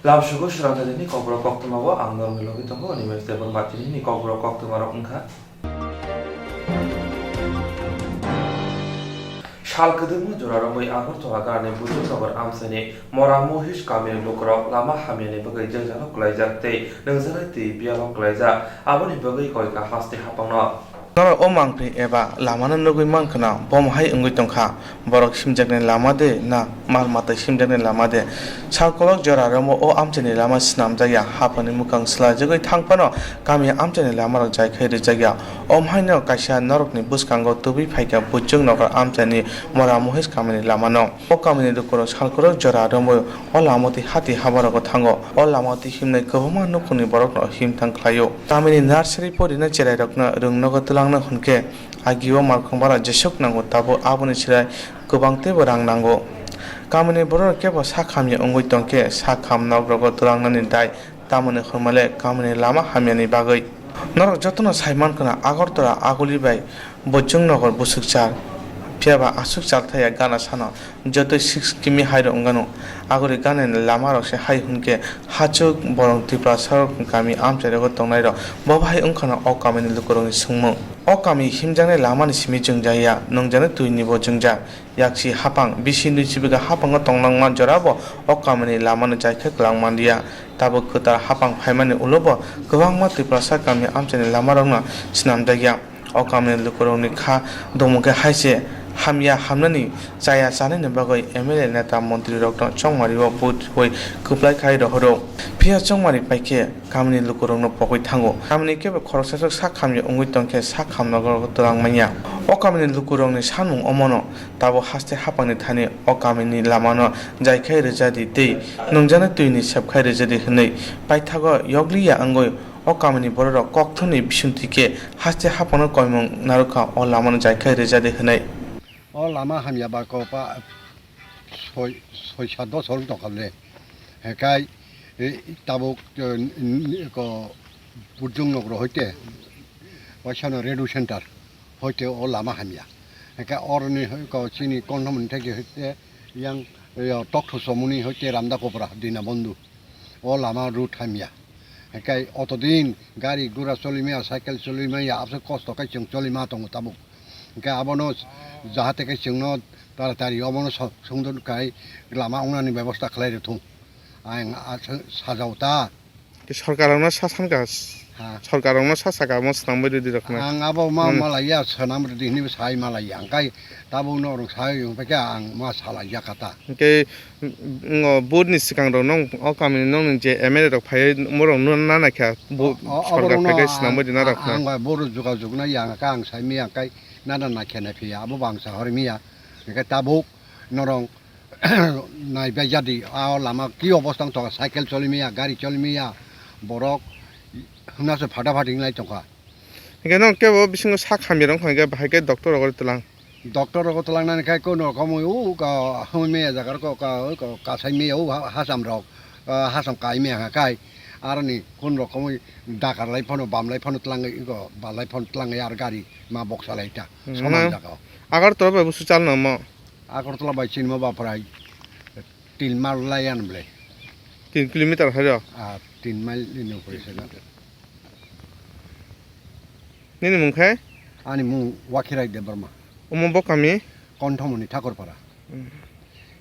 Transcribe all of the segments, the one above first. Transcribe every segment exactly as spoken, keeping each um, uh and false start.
Lamsugo swrangthani kokborok koktwmao ang norokni logi tongo, Animesh Debbarma. Tinini kokborok koktwmarok wngkha. Sal kwdwkma jora romwi Agartala ganani Bujung Nagar amchaini Mora Mohish kamini lukurok lama hamyani bagwi jwngjalo kwlaijak tei nungjaknai twi biyalo kwlaijak. Aboni bagwi koika haste hapangno. Norok o mangphi eba lamano nugwi mankha na, bomo hai wngwi tongkha, borok simjaknai lama de na mal mata simjaknai lama de? Sal kolok jora romwi o amchaini lama swnamjakya, haphangni mwkhang swlaijagwi thang phano kami amchaini lamarok jaikhai rwjakya. Omo haino kaisa norokni bwskango tubui phaikha Bujung Nagar amchaini Mora Mohish kamini lamano. O kamini lukurok sal kolok jora romwi o lama twi hati habarogo thango. O lama twi himnai kwbangma nukhungni borokno himthang khlaio. Kamini nursery porina cherairokno rwngnogo twlangna hwnkhe agio malkhung bara jesuk nango, tabuk aboni chwrai kwbang teibo rang nango. Kamini bororok kebo sak hamya wngwi tongkhe sak ham nogrogo twlangnani dai tamoni hwnmale kamini lama hamyani bagwi. Norok jotono sai mankha na Agartala aguli bai Bujung Nagar bwswkchar, phiyaba aswk chalthaya gana sano jotoi six kimi hairok wngano. Aguli ganani lamarok se hai hwnkhe hachuk borong Tiprasarok kami amchairogo tongnairok bo bahai wngkhano o kamini lukurokni swngmung. O kami himjaknai lamani simi jwngjaya, nungjaknai twinibo jwngjak. Yaksi hapang, bisi nui chibiga hapango tongnangma jorabo o kamini lamano jaikha kwlang manliya. Tabuk kwtal hapang phaimani ulobo kwbangma Tiprasa kami amchaini lamarokno swnamjakya. O kamini lukurokni kha dongmung khe hai se hamya hamnani chaya chanani bagwi M L A neta montrirokno chongmario vote bai kwplai khai rohoro. Phiya chongmari paikhe kamini lukurokno pogwi thango. Kamini kebo khoroksasok sak hamya wngwi tongkhe sak hamnogo twlang manya. O kamini lukurokni sanmung omono. Tabuk haste hapangni thani o kamini lamano jaikhai rwjadi tei nungjaknai twini sepkhai rwjadi hwnwi paithago yokliya wngwi o kamini bororok kokthumni bisingtwi khe haste hapangno koimung narwkha o lamano jaikhai rwjadi hwnwi. O lama hamya ba ko pa soi, soi sat bosor wng tongkha le. Hekai, e, tabuk, e, n-, n-, ko Bujung Nagar hoite waisano radio center hoite o lama hamya. Hekai oroni ko chini Kondhomoni theke hoite yang, e, Tokthu Somoni hoite Ramda Kopra Dinabondhu. O lama route hamya. Hekai otodin gari gura cholimaya, cycle cholimaya, abse kosto kai chwng cholima tongo tabuk. Hingke abono jahate khe chwngno taratari obono so-, songdon kai lama wngnani bebosta khlai rwthung. Ang a sa-, sajao ta. Tei sorkarrokno sa sankha, ha, sorkarrokno sa sakha, omo swnamwi rwdi rokno. Ang abo ma, hmm, malaiya, swnam rwdi hwnwi sai malaiya. Ang kai tabuk norok sai wng paikha ang ma salaiya kha ta. Hingke, mm, o vote ni swkang rok nong o kamini nongni je M L A rok phaiwi borok no na naikha, bo-, o, o, sorkar oborokno phaikhai a-, swnamwi rwna a-, rokno. Ang bai bohrok jogajog naiya, ang kha ang saimaya, ang kai nana naikhe naiphiya, abo bo ang sahormiya. Hingke tabuk norok naibai jadi, a lama ki obostha wng tongkha, cycle cholimaya, gari cholimaya, borok hwnase phata phati wnglai tongkha. Hingke nong kebo bisingo sak hamya wngkha hingke bahai khe doctor rok twlang. Doctor rok twlangnani khai kono khamui o ka hamui maya jaga rok ka, ka, kasai maya o ha-, hasam rok, ah, hasam kai maya kha kai. Aroni kun rok khamui dakar lai phano, bam lai phano twlangwi, iko bal lai phano twlangwi ar gari ma boksa lai ta. Hmm, soman jaga o. Agartala bai busu chal nangmo? Agartala bai chini mo baprai tin mile lai yan ble. Tin kilometer hai rw? Ah, tin mile ni upore se na. Nini mung khe? Ani mung Wakhirai Debbarma. Omo bo kami? Konthomoni Thakurpara. Hmm.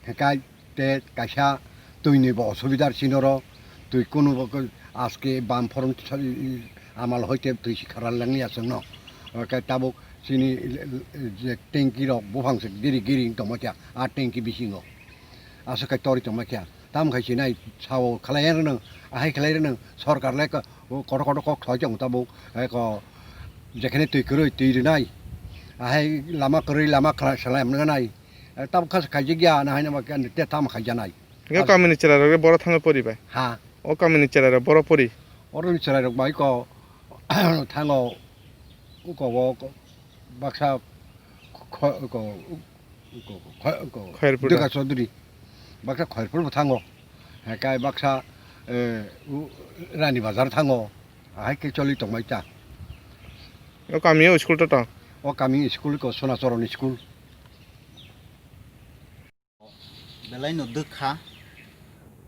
Hekai te kaisa twini bo osubidar sinoro, twi kunu bo khe aske bam phorong sa-, amal hoite twi si kharal langya chwngno. Hekai tabuk chini je tanki rok buphang se giri giri tongma kya, a tanki bisingo. Aswk khe tori tongma kya. Tamo khai sinai sao khlai rwnw, ahai khlai rwnw, sorkar le ko-, kotor kotor kok thoi tong tabuk, eh, ko, jekhene twi kwrwi twi rwnai, ahai lama kwrwi lama khla-, salam rwnai, eh, tabuk kha kaijak ya, na haino ma khe te tamo khaijanai. Hingke kamini chwrai rok boro thangwi pori bai? Ha. O kamini chwrai rok boro pori? Oroni chwrai rok bai ko thango, uko o ko baksa kho-, ko, Ko-, ko-, ko-, Khairpur Dega da? Chaudhary. Baksa Khairpur bo thango. Hekai baksa, eh, u-, Rani Bazar thango. Ahai khe choli tongmai ta. O kami o school to ta? O kami school ko Sonachoron school. Belai no dwkha.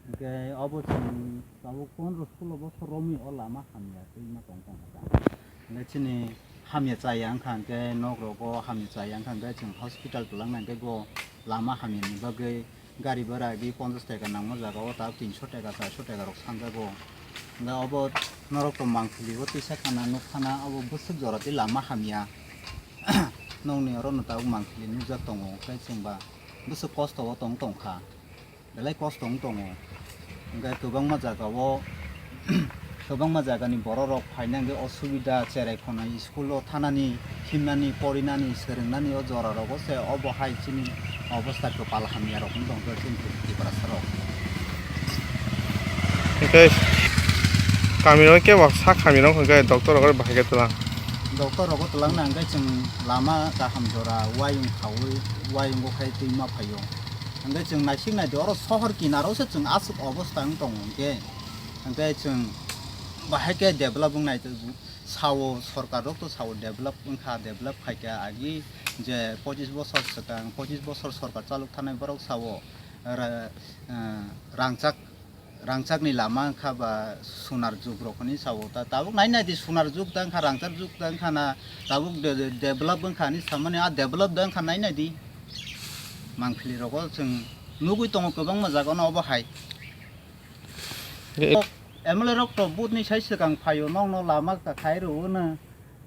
Hwnkhe obo chwng tabuk pondro sulo bosor romwi o lama hamya twi ma tong tong kha. Hwnkhe chini hamya chaya wngkha hwnkhe nok rogo hamya chaya wngkha hwnkhe chwng hospital twlang nai hwnkhe bo lama hamya ni bagwi gari bhara agi ponchash taka nangma jaga o tabuk tinsho taka charso taka rok sanjago. Hwnkhe obo norok to mangpili o tisa khana nuk khana obo bwswk jora tei lama hamya. Nokni oro no tabuk mangpili nukjak tongo hwnkhe chwng ba bwswk kosto o tong tong kha. Belai kosto wng tongo. Hwnkhe kwbangma jagao, kwbangma jagani bororok phaina hwnkhe osubida, cherai khonai school-o thanani, himnani, porinani, swrwngnani o jorarogo se obo hai chini obostha kwpal hamyarok wng tongkha chini Tiprasarok. Hwnkhe kamiro kebo sak hamyarok hwnkhe doctor rok bahai khe twlang. Doctor rogo twlangna hwnkhe chwng lama kaham jora wayung khaui, wayungo khai twi ma phaio. Hwnkhe chwng naisik naidi oro sohor kinaro se chwng aswk obostha wng tongo hwnkhe. Hwnkhe chwng bahai khe develop wng nai sao, sorkar rok to sao develop wngkha, develop khaikha agi je pochis bosor swkang, pochis bosor sorkar chalok thanai borok sao ra-, eh, rangchak, rangchakni lama wngkha ba sunar jug rok hinwi sao ta, tabuk nai naidi sunar jug da wngkha, rangchak jug da wngkha na, tabuk de-, de-, develop wngkha hinwi samani, a develop da wngkha nai naidi. Mangpili rogo chwng nugwi tongo kwbangma jagano obo hai. E- M L A rok to butni sai swkang phaio, nokno lama ta khai rwo no,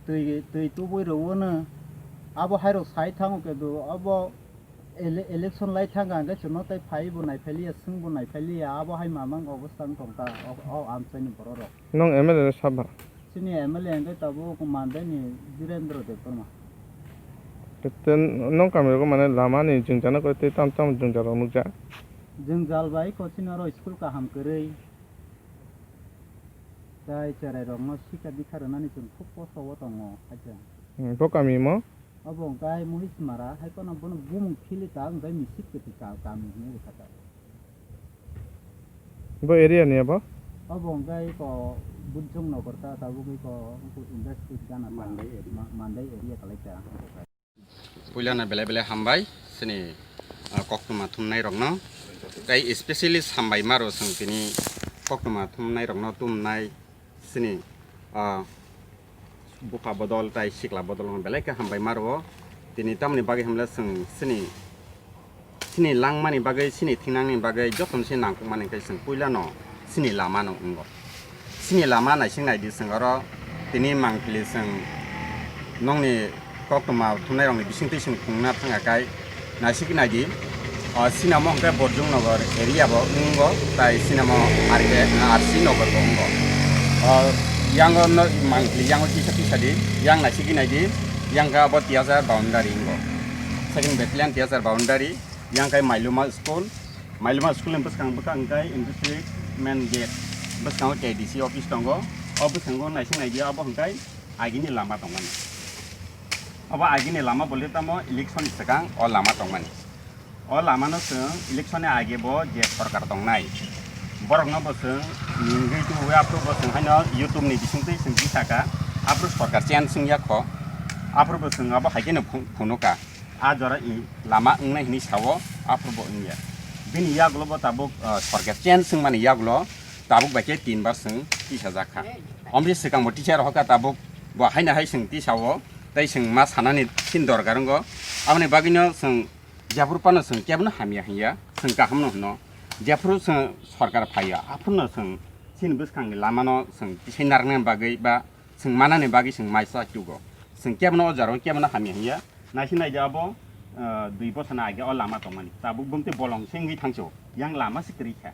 twi, twi tubui rwo no, abo hai rok sai thango kedo obo ele-, election lai thangkha hwnkhe chwngno tei phai bo nai phailiya, swng bo nai phailiya, abo hai mamang obostha wng tong ta o, o amchaini borok rok. Nong M L A no saba? Chini M L A hwnkhe tabuk Mandaini Birendra Debbarma. Tei nong kami rogo mane lama ni jwngjal no koi tei tam tam jwngjal rok nukjak? Jwngjal bai ko chini oro school kaham kwrwi. Tai cherai rokno sikha dikha rwnani chwng khub kosto o tongo, haikhe. Hmm, bo kami mo? Obo hwnkhe Muhisimara, hai phano bono bumung philwi ta hwnkhe Misip kwtwi ka-, kami hinwi rwkha ta. Bo area ni abo? Obo hwnkhe eko Bujong Nagar ta, tabuk eko industry gana ta. Mandai area. Ma-, Mandai area kalai ta. Puilano belai belai hambai chini, ah, koktwma thumnai rokno. Tai specially hambai maro chwng tini koktwma thumnai rokno tumnai chini, ah, bupha bodol tai sikla bodol no belai khe hambai maro. Tini tamoni bagwi hamle chwng chini, chini langmani bagwi, chini thinangni bagwi jotono se nangkukmani khe chwng puilano chini lama no wngo. Chini lama naising naidi chwng oro tini mangpili chwng nongni koktwma thumnairokni bisingtwi chwng phunukna thangkha kai naisik naidi. O sinamo hwnkhe Borjung Nagar area bo wngo, tai sinamo R K, R C Nagar bo wngo. O yango no mangpili yango kisa kisa di, yang naisik naidi, yang khe abo Tiazar boundary wngo. Second battalion Tiazar boundary, yang khe Mailuma school, Mailuma school ni bwskang bwkha hwnkhe industry main gate, bwskango K D C office tongo. O bwskango naising naidi abo hwnkhe agini lama tongmani. Obo agini lama bole tamo election ni swkang o lama tongmani. O lama no chwng election ni age bo je sorkar tongnai, borok no bo chwng ningwi tubui aphuru bo chwng haino YouTube ni bisingtwi chwng bisaka, aphuru sorkar change wngya kho, aphuru bo chwng abo hai kheno phu-, phunuka. A jora i lama wngnai hinwi sao, aphuru bo wngya. Bini yagulo bo tabuk, ah, sorkar change wngmani yagulo tabuk bai khe tin bar chwng tisajak kha. Omni swkang bo teacher hoka tabuk bo haino hai chwng tisao, tei chwng ma sanani sin dorkar wngo. Aboni bagwino chwng jephuru phano chwng kebono hamya hinya, chwng kaham no hwno. Jephuru chwng sorkar phaiya, aphuru no chwng chini bwskangni lama no chwng tisai narwknani bagwi ba chwng manani bagwi chwng mai cha chugo. Chwng kebono o jora o kebono hamya hinya. Naising naidi abo, ah, dui bosor ni age o lama tongmani. Tabuk bumtwi bolong se wngwi thangso. Yang lama se kwrwi kha.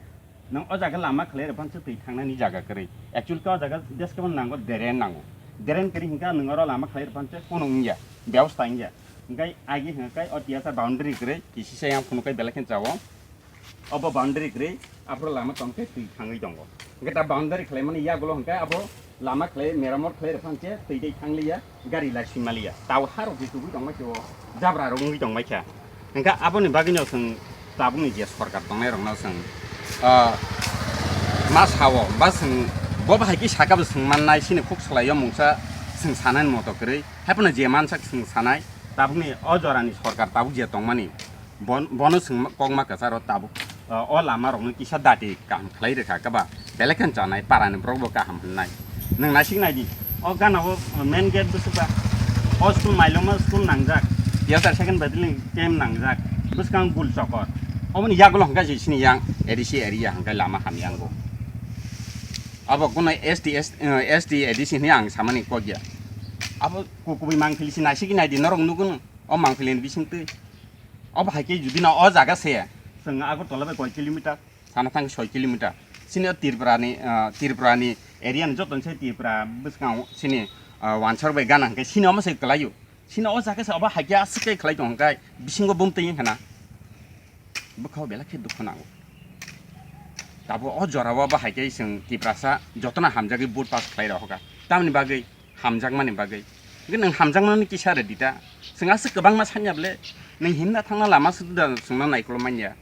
Nwng o jaga lama khlai rwphano se twi thangnani jaga kwrwi. Actually khe o jaga beskhe phano nango drain nango. Drain kwrwi hwnkhe nwng oro lama khlai rwphano se kunu wngya, byabostha wngya. Hwnkhe agi hwnkhe o tiyasa boundary kwrwi, kisisa yang phunukhe belai khe chao. Obo boundary kwrwi, aphuru lama tongkhe twi thangwi tongo. Hwnkhe ta boundary khlaimani yagulo hwnkhe abo lama khlai meramot khlai rwphano se twi dei thangliya, gari lai swimaliya. Tao harok je tubui tongma khe o jabra rok wngwi tongma kha. Hwnkhe aboni bagwino chwng tabukni je sorkar tongnairokno chwng, ah, ma sao, ba chwng bo bahai khe sakabo chwng mannai, chini khuk salaio mungsa chwng sanani moto kwrwi. Haiphano je mansak chwng sanai, tabukni o jorani sorkar tabuk je tongmani, bon-, bono chwng kok ma kwcharo tabuk O lama rokno kisa dati kaham khlai rwkha kaba, belai khe chanai, parani borok bo kaham hwnnai. Nwng naisik nai di, o gana o main gate bwswk ba, o school mailoma school nangjak, Tiyasar second battalion camp nangjak, bwskang gul chokor. Oboni yagulo hwnkhe se sini yang A D C area hwnkhe lama hamya wngo. Abo kuno S T, S, eh, S T A D C hinwi ang samani kok ya. Abo ku-, kubui mangpili se naisik nai di, norok nukgo no, o mangpili ni bising twi. Obo hai khe judi no o jaga se, chwng Agartala bai koi kilometer, sana thang soi kilometer. Sini o Tripura ni, ah, Tripura ni area ni joto ni se Tripura bwskango sini, ah, wansar bai gana hwnkhe sini omo se kwlaio. Sini o jaga se obo hai khe aswk khe khlai tong hwnkhe bisingo bumtwi wngkha na. Bwkha o belai khe dukhu nango. Tabuk o jora o bahai khe chwng Tiprasa jotono hamjagwi vote pass khlai rw hoka. Tamoni bagwi hamjakmani bagwi. Hwnkhe nwng hamjakmani kisa rwdi ta. Chwng aswk kwbangma sanya bole nwng himna thangna lama sudu da chwngno naikolmanya.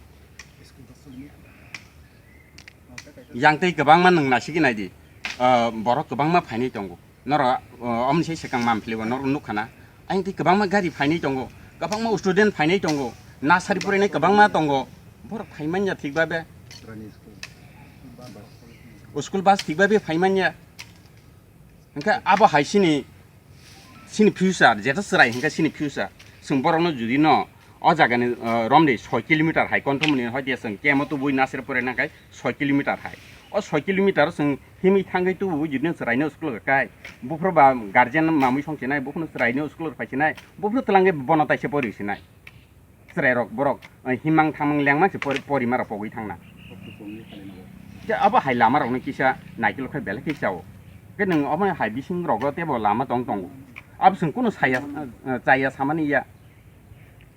Yang tei kwbangma nwng naisigi naidi. Ah, borok kwbangma phainai tongo. Norok, o, omoni se swkang Mamphilibo norok nukha na. Ayang twi kwbangma gari phainai tongo, kwbangma student phainai tongo, nasari porinai kwbangma tongo. Borok phaimanya thik babe. School bus thik babe phaimanya. Hwnkhe abo hai sini, sini future, jeto chwrai hwnkhe sini future. Chwng borokno judi no O jagani, ah, romri soi kilometer hai konthomoni hoi dia chwng kemo tubui nasir pore nangkai soi kilometer hai. O soi kilometer chwng himwi thangwi tubui judino chwraino school kai. Buphuru ba guardian mamwi songchinai, buphuru chwraino school phaisinai, buphuru twlangwi bono taisa pori sinai. Chwrairok borok, ah, himang thamang lengma se pori, porima rok pogwi thangna. Je abo hai lama rokno kisa naikol khai belai khe chao. Ke nwng omo hai bising rogo tebo lama tong tongo. Abo chwng kunu saya, ah, chaya samani ya.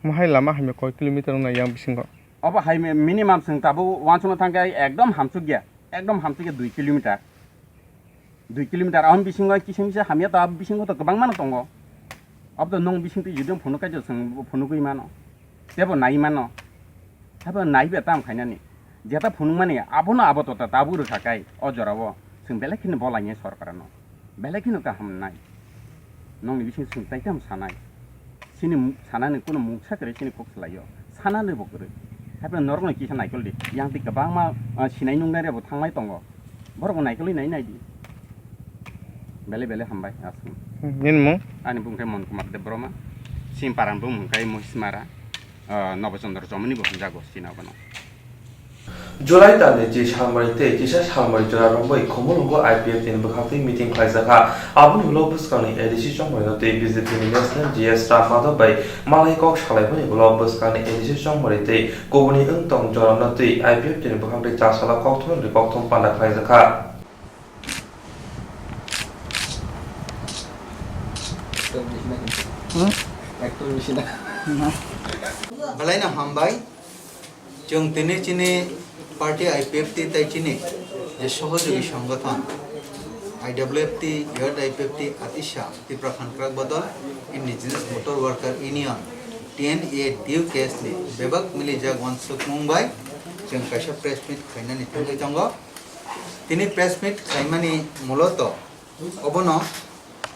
Omo hai lama hamya koi kilometer wngna yang bisingo? Obo hai mi-, minimum chwng tabuk uansukna thangkhe ekdom hamsukya, ekdom hamsukya dui kilometer. Dui kilometer ahon bisingo kisa misa hamya to, abo bisingo to kwbangmano tongo. Abo to nwng bising twi judino phunuk kaijo chwng phunugwi mano. Tebo nai mano. Haibo naibe tam khainani. Jeta phunukmani abono abo tota tabuk rwkha kai o jorao. Chwng belai kheno bolainai sorkarno. Belai kheno kaham nai. Nokni bising chwng tai tamo sanai. Chini mu-, sanani kuno mungsa kwrwi chini kok swlaio. Sanani bo kwrwi. Haiphano norokno kisa naikol di. Yang twi kwbangma, ah, sinai nungnai rebo thanglai tongo. Borokno naikolwi nai nai di. Belai belai hambai aswk. Hmm, nini mung? Ani bung khe Mon Kumar Debbarma. Chini parani bung hwnkhe Mohismara. Ah, Nobo Chandra Chomoni bo hwnjago chini abono. July talni chi salmari tei kisa salmari jora romwi Khumulwngo I P F T ni bwkhak twi meeting khlaijakha. Aboni ulo bwskangni A D C chongmarino twi B J P ni National G S Ram Madhav bai malai kok salaimani ulo bwskangni A D C chongmari tei kubuni wng tong jorano twi I P F T ni bwkhak twi chasala kokthumni kokthum panda khlaijakha. Hmm? Belai no hambai. Chwng tini chini party I P F T tei chini je sohojogi songothon I W F T, Youth I P F T, Atisa, Tipra Phan Kwrak Bodol, Indigenous Motor Worker Union, T N A, T U K S ni bebak milijak uansukmung bai chwng kaisa press meet khainani thangwi tongo. Tini press meet khaimani muloto obono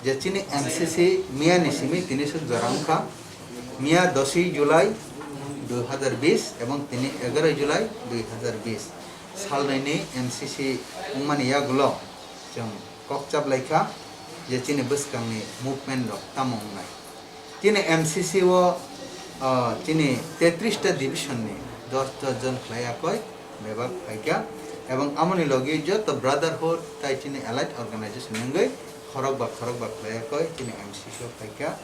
je chini M C C miyani simi tini suk jora wngkha, miya doswi July dui hazar bis ebong tini egaroi July dui hazar bis salnwini M C C wngmani yagulo chwng kokchap laikha je chini bwskangni movement rok tamo wngnai. Chini M C C o, ah, chini tetris ta division ni dos dos jon khlai yakoi bebak phaikha, ebong amoni logi joto brotherhood tai chini allied organization wngwi khorok ba khorok ba khlai yakoi chini M C C o phaikha.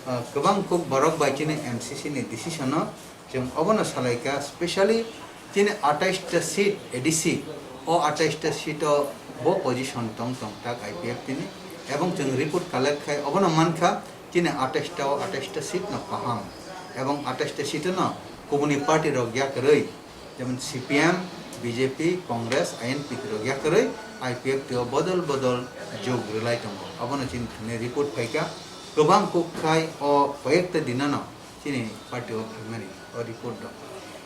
Ah, kwbang kuk borok bai chini M C C ni decision o chwng obono salaikha, specially chini atais ta seat A D C, o atais ta seat o bo position tong tong tak I P F T ni, ebong chwng report collect khai obono mankha, chini atais ta o atais ta seat no kaham, ebong atais ta seat no kubuni party rok yakarwi, jemon C P M, B J P, Congress, I N P P rok yakarwi I P F T o bodol bodol jog rwlai tongo. Obono chini thani report phaikha, kwbang kuk khai o koyekta dinano chini party o phaimani o report rok.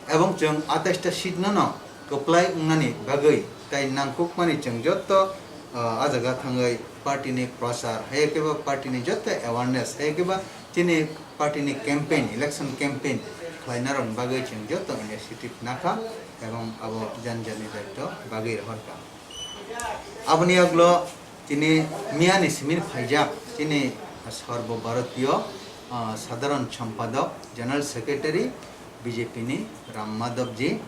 Ebong chwng atais ta seat no no kwplai wngnani bagwi tai nangkukmani chwng jotto, ah, ah jaga thangwi party ni prochar, hai khe ba party ni jotto awareness, hai khe ba chini party ni campaign, election campaign khlaina rokni bagwi chwng jotto initiative nakha. ebong abo jani jani daityo bagwi rohorkha. Aboni yagulo chini miyani simi phaijak chini Sarbo Bharatiyo, ah, Sadharan Sampadok, General Secretary B J P ni Ram Madhav ji,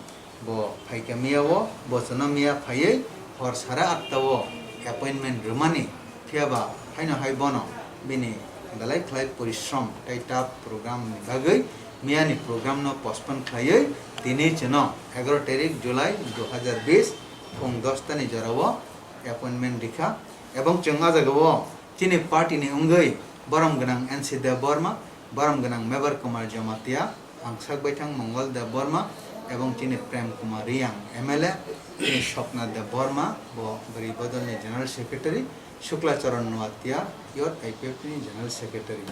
bo phaikha miyao, bo chwngno miya phaiwi hor sare atta o appointment rwmani, phiyaba haino hai bono bini belai khlai porishrom tei tough program ni bagwi miyani program no postpone khlaiwi tini chwngno egaroh tarik July dui hazar bis phung dos ta ni jorao appointment rikha, ebong chwng ah jagao chini party ni wngwi borom gwnang N C Debbarma, borom gwnang Mebar Kumar Jamatia, ang sak baithang Mongol Debbarma, ebong chini Prem Kumar Reang M L A, chini Swapna Debbarma, bo bwrwi bodolni General Secretary, Shukla Charan Noatia, Youth I P F T ni General Secretary.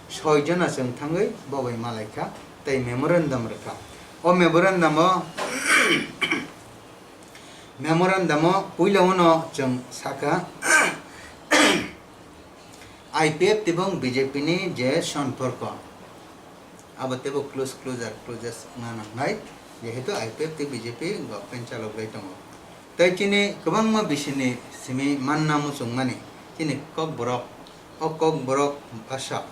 Soi jona chwng thangwi bo bai malaikha, tei memorandum rwkha. O memorandum o Memorandum o puila uno chwng sakha, I P F T bong B J P ni je sonporko, abo teibo close, closer, closest wngna nangnai, jehetu I P F T B J P government chalogwi tongo. Tei chini kwbangma bisini simi manna muchungmani chini kokborok, o kokborok basa,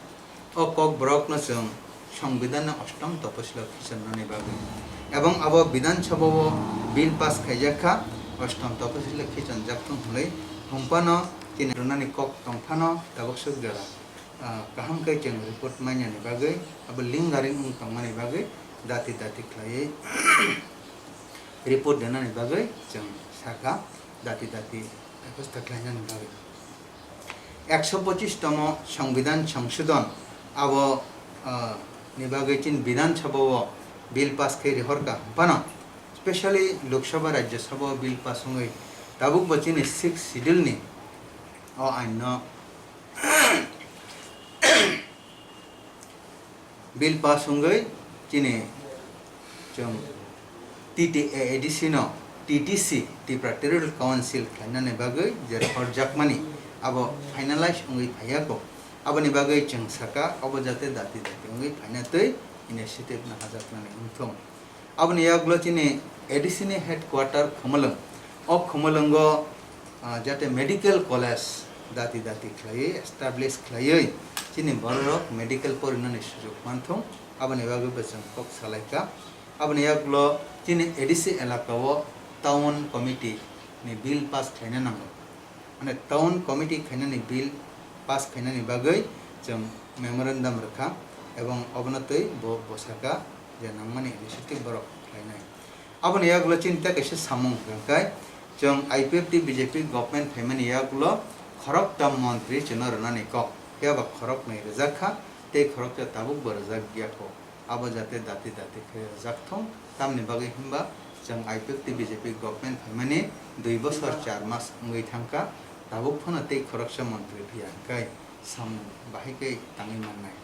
o kokborokno chwng Songbidanni ostom toposilo khichonnani bagwi, ebong abo Bidhan Sabha o bill pass khaijak kha, ostom toposilo khichonjak thung hwnwi hwnphano chini rwnani kok tongphano tabuk swk jora, ah, kaham khe chwng report mainani bagwi, abo lingering wng tongmani bagwi dati dati khlaiwi report rwnani bagwi chwng sakha, dati dati bebosta khlainani bagwi. Ekso pochis tomo Songbidan Songshodhon abo, ah, ni bagwi chini Bidhan Sabha o bill pass khe rihorkha, hwnphano specially Lok Sabha, Rajya Sabha o bill pass wngwi tabuk bo chini sixth schedule ni o ain no bill pass wngwi chini chwng T T A A D C no T T C, Tripura Territorial Council khlainani bagwi je horjakmani abo finalize wngwi phaiya kho. Aboni bagwi chwng sakha, abo jate dati dati wngwi phaina twi initiative nahajaknani wngthung. Aboni yagulo chini A D C ni headquarter Khumulwng. O Khumulwngo, ah, jate medical college dati dati khlaiwi, establish khlaiwi, chini bororok medical porinani sujuk manthung, aboni bagwi bo chwng kok salaikha. Aboni yagulo chini A D C elaka o town committee ni bill pass khlaina nango. Mane town committee khainani bill pass khainani bagwi chwng memorandum rwkha, ebong obono twi bo bwsakha je nangmani initiative borok khlainai. Aboni yagulo chini tei kaisa samung hwnkhe chwng I P F T B J P government phaimani yagulo khorokta montri chwngno rwnani kok, phiya ba khoroknwi rwjak kha tei khoroksa tabukbo rwjak ya kho. Abo jate dati dati khe rwjak thung, tamni bagwi hwnba chwng I P F T B J P government phaimani dui bosor char mas wngwi thangkha, tabuk phano tei khoroksa montri phiya hwnkhe samung bahai khe tangwi mannai.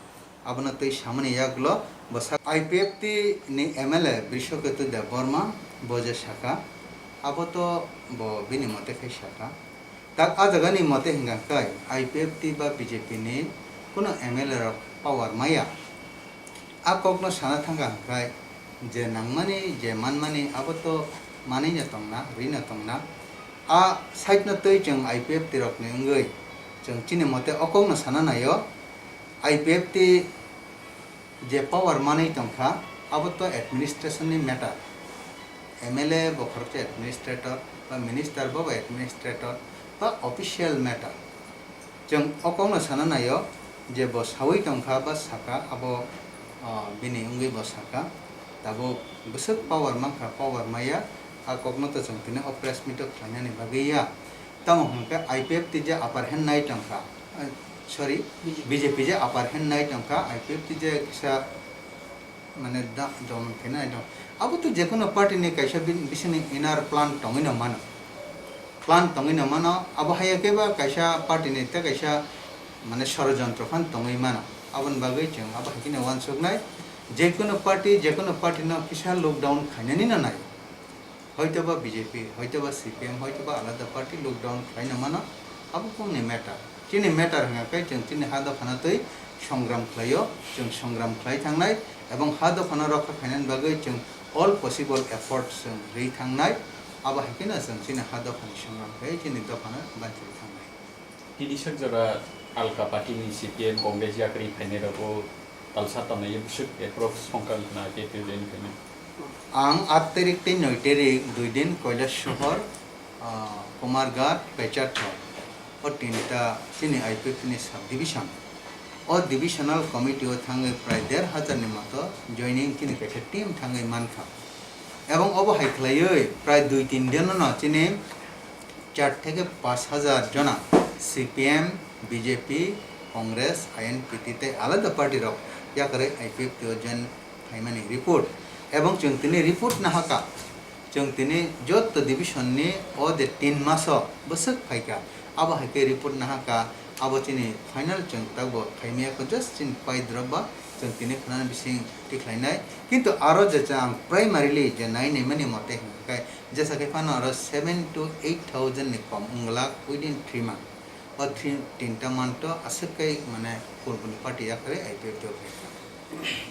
Abono twi samani yagulo bwsa I P F T ni M L A Brishaketu Debbarma bo je sakha, abo to bo bini mote khe sakha. Tak a jagani mote hwnkha khe I P F T ba B J P ni kuno M L A rok power maya. A kokno sana thangkha hwnkhe je nangmani, je manmani abo to manwino tongna, rwino tongna. A side no twi chwng I P F T rokni wngwi chwng chini mote o kokno sana naio. I P F T je power manwi tongkha, abo to administration ni matter. M L A bo khoroksa administrator, ba minister bo, bo administrator, ba official matter. Chwng o kokno sana naio je bo sawi tongkha ba sakha, abo, ah, bini wngwi bo sakha. Tabuk bwswk power mankha, power maya, a kokno to chwng tini o press meet o khlainani bagwi ya. Tamo hwnkhe I P F T je upper hand nai tongkha, ah, sorry, B J P. B J P je upper hand nai tongkha, I P F T je kisa mane da-, down khaina nai tong. Abo to jekono party ni kaisa bin-, bisini inner plan tongwi no mano. Plan tongwi no mano, abo hai khe ba kaisa party ni tei kaisa mane sorojontro phan tongwi mano. Aboni bagwi chwng abo hai khe no uansuknai, jekono party, jekono party no kisa lockdown khainani no nai. Hoitoba B J P, hoitoba C P M, hoitoba alada party lockdown khlaina mano, abo bongni matter. Chini matter hwnkha khe chwng chini ha dophano twi songram khlaio, chwng songram khlai thangnai, ebong ha dophano rokha khainani bagwi chwng All possible efforts chwng rwi thangnai, abo hai kheno chwng chini ha dophani songram khe chini dophano banchirwi thangnai. Tini sak jora alka party ni C P M, Congress yakarwi phainai rokbo talsa tongnaio bwswk approx songkang khna khe tei jeni khaino. Ang aat tarik tei noi tarik dui din Kailash Sohor, ah, Kumarghat, Pecharthal, o tinta chini I P F T ni sub division. O divisional committee o thangwi prai der hajar ni moto joining chini kaisa team thangwi mankha. Ebong obo hai khlaiwi prai dui tin dino no chini char theke panch hajar jona C P M, B J P, Congress, I N P T tei alada party rok yakarwi I P F T o join phaimani report. Ebong chwng tini report nahaka, chwng tini jotto division ni o je tin maso bwswk phaikha, abo hai khe report nahaka, abo chini final chwng tabuk phaimaya kho, just chini pai drop ba chwng tini khwnani bising tikhlainai. Kintu aro je chwng primarily je nai naimani mote hwnkhe, jesa khe phano aro seven to eight thousand ni kom wngla within three month. O three, tinta month o aswk kai mane full bini party yakarwi I P F T o phaikha.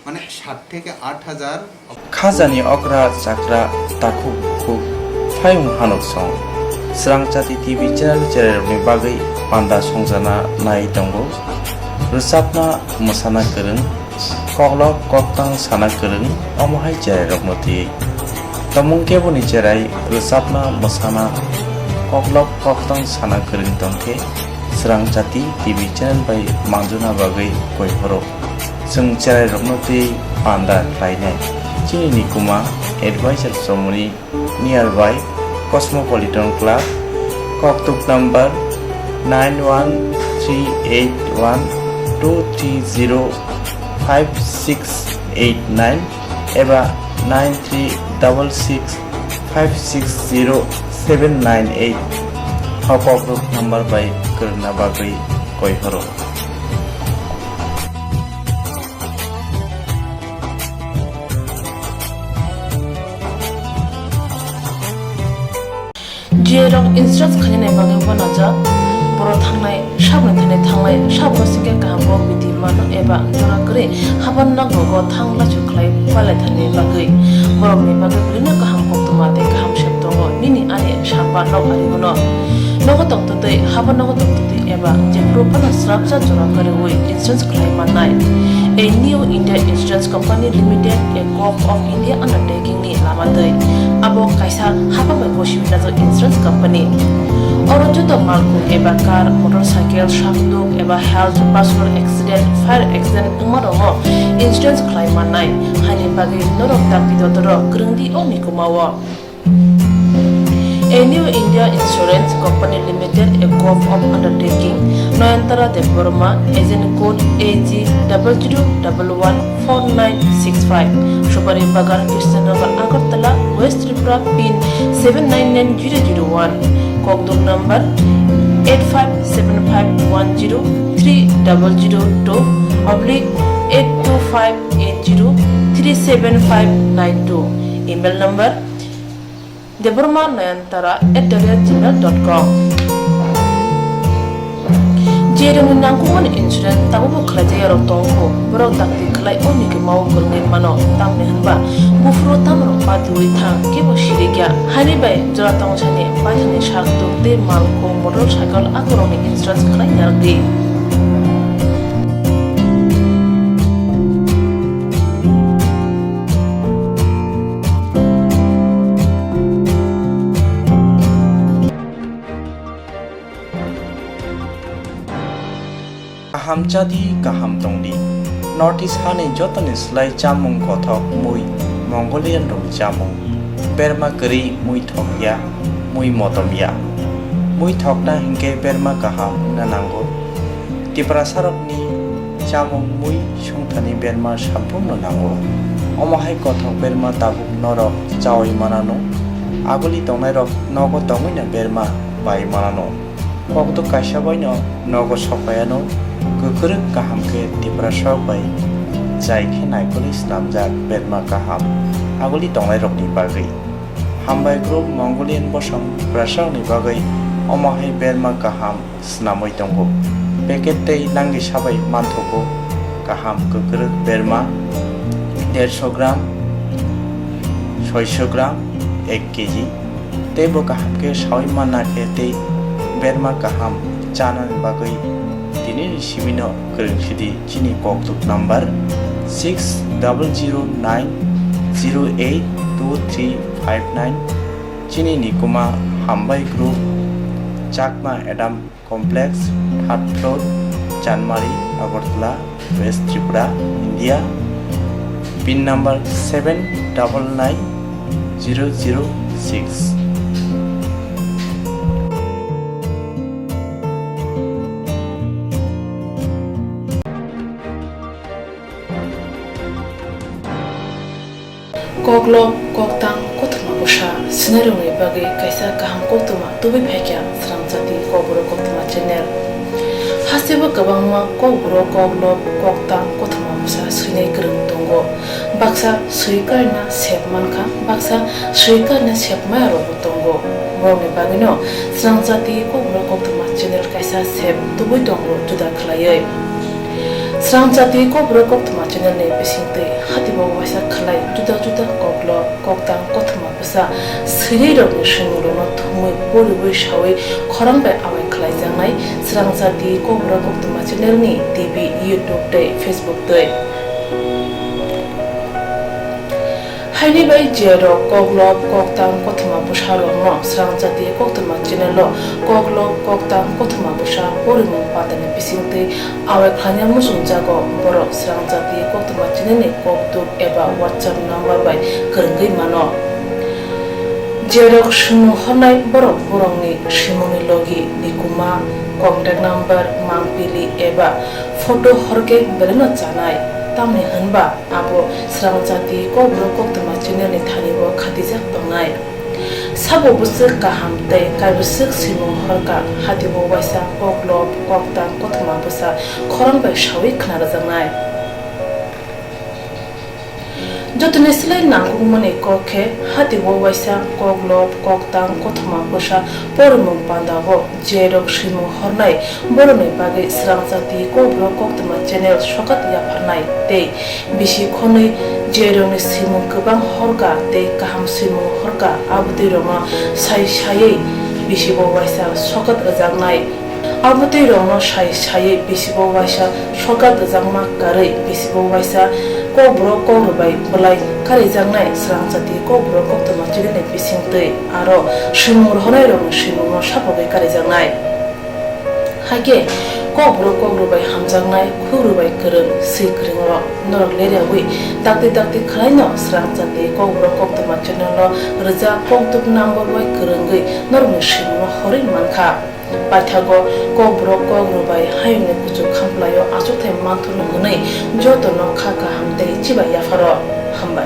Mane sat theke aat hajar. Khajani okra chakra takhuk bukhuk phaiyung hanuk song. Srangchati T V channel cherairokni bagwi panda songjana nai tongo. Rwchapna mwsana kwrwng, koklop koktang sana kwrwng, omo hai cherairokno twiwi. Tomung keboni cherai rwchapna, mwsana, koklop koktang sana kwrwng tongkhe, Srangchati T V channel bai manjuna bagwi koi horo. Chwng cherairokno twiwi panda khlainai. Chini nikuma advisor chomoni nearby Cosmopolitan Club, koktuk number nine one three eight one two three zero five six eight nine eba nine three double six five six zero seven nine eight. O koktuk number bai kwrwngna bagwi koi horo. Jerok insurance khainani bagwi uanajak, borok thangnai, saboni thani thangnai, saboni singkhe kaham kok bidi mano eba jora kwrwi haban nok rogo thang lachu khlai palai thani bagwi. Borokni bagwi bwrwino kaham koktwma tei kaham sep tongo, nini ani sapa nok arigono. Nogo tongtwtwi, haban nogo tongtwtwi eba jephuru phano srapsa jora kwrwi insurance khlai mannai. A New India Insurance Company Limited, a Govt of India undertaking ni lama twi. Abo kaisa hapang bai bo simi najak insurance company. Oro joto malkhung eba car, motorcycle, sakduk eba health, personal accident, fire accident wngma rokno insurance khlai mannai. Haini bagwi norok dakti dotoro kwrwng di o nikuma o. A New India Insurance Company Limited, a Govt of undertaking, Nayantara Debbarma, agent code A G double zero double one four nine six five, Subari Bagan, Krishnanagar, Agartala, West Tripura, pin seven nine nine zero zero one, kokduk number eight five seven five one zero three double zero two oblique eight two five eight zero three seven five nine two, email number debbarma nayantara at the rate gmail dot com. Jerokni nangkukmani insurance tabukbo khlaijakya rok tongo, borok dakti khlai o nikuma o kwrwngwi mano, tamni hwnba buphuru tamrok patiwi thang kebo sirikya. Haini bai jora tongthani paithani sak tuk tei malkhung motorcycle akorokni insurance khlai narwkdi. Kaham chadi, kaham tongdi. North East hani jotoni slai chamung kothok mui Mongolian rokni chamung. Berma kwrwi mui thokya, mui motomya. Mui thokna hinkhe berma kaham wngna nango. Tiprasarokni chamung mui songthani berma samphurno nango. Omo hai kothok berma tabuk norok chaui manano. Aguli tongnairok nogo tongwino berma bai manano. Kokduk kaisa baino nogo sokpaiano, kwkrwk kaham khe Tiprasarok bai chai khe naikolwi snamjak berma kaham aguli tongnairokni bagwi. Hambai group Mongolian bosong Tiprasarokni bagwi omo hai berma kaham snamwi tongo. Packet tei langwi sabai manthogo kaham kwkrwk berma dersho gram. soiso gram ek kg. Tei bo kaham khe saui manna khe tei berma kaham chanani bagwi tinini simino kwrwng sidi chini kokthuk number six double zero nine zero eight two three five nine. Chini nikuma Hambai Group, Chakma Adam Complex, third floor, Chanmari, Agartala, West Tripura, India. Pin number seven double nine zero zero six. Koklop, koktang, kothoma bwsa swinairokni bagwi kaisa kaham koktwma tubui phaikha Srang Jati Kokborok Koktwma channel. Hasteo kwbangma kokborok koklop, koktang, kothoma bwsa swinai kwrwng tongo. Baksa swi karina sep mankha, baksa swi karina sep maya rokbo tongo. Borokni bagwino Srang Jati Kokborok Koktwma channel kaisa sep tubui tongo juda khlaiwi. Srang Jati Kokborok Koktwma channel ni bisingtwi hatibo waisa khlai juda juda koklop, koktang, kothoma bwsa swinai rokni swimungrokno thumwi poriwi sawi khorang bai awai khlaijaknai Srang Jati Kokborok Koktwma channel ni T V, YouTube tei Facebook twi. Haini bai je rok koklop, koktang, kothoma bwsa rokno Srang Jati Koktwma channel o koklop, koktang, kothoma bwsa porimung pandani bisingtwi awai khlaina muchungjago, borok Srang Jati Koktwma channel ni kokduk eba WhatsApp number bai kwrwngwi mano. Je rok swimung hornai borok borokni swimungni logi, nikuma, contact number, mangpili eba photo horkhe belaino chanai, tamni hwnba abo Srang Jati Kokborok Koktwma channel ni thani bo khatijak tongnai. Sabo bwswk kaham tei kaibwswk swimung horkha, hatibo waisa koklop, koktang, kothoma bwsa khorang bai sawi khna rwjaknai. Jotoni slai nangkukmani kok khe hatibo waisa koklop, koktang, kothoma bwsa porimung pandao je rok swimung hornai borokni bagwi Srang Jati Kokborok Koktwma channel sokat yapharnai tei bisi khonwi je rokni swimung kwbang horkha tei kaham swimung horkha, abotwi rokno sai saiwi bisibo waisa sokat rwjaknai. Abotwi rokno sai saiwi bisibo waisa sokat rwjakma karwi bisibo waisa kokborok kokrwbai bwlai karijaknai Srang Jati Kokborok Koktwma channel ni bisingtwi aro swimung rohornai rokni swimungno sapogwi karijaknai. Hakhe kokborok kokrwbai hamjaknai, khukrwbai kwrwng, swi kwrwng rok norok leriawi dakti dakti khwlaino Srang Jati Kokborok Koktwma channel o rwjak kokduk number bai kwrwngwi norokni swimungno horwi mankha. Paithago kokborok kokrwbai hayungni kuchuk khamplaio achukthai manthorno hwnwi jotono kha kaham tei chibai yapharo. Hambai.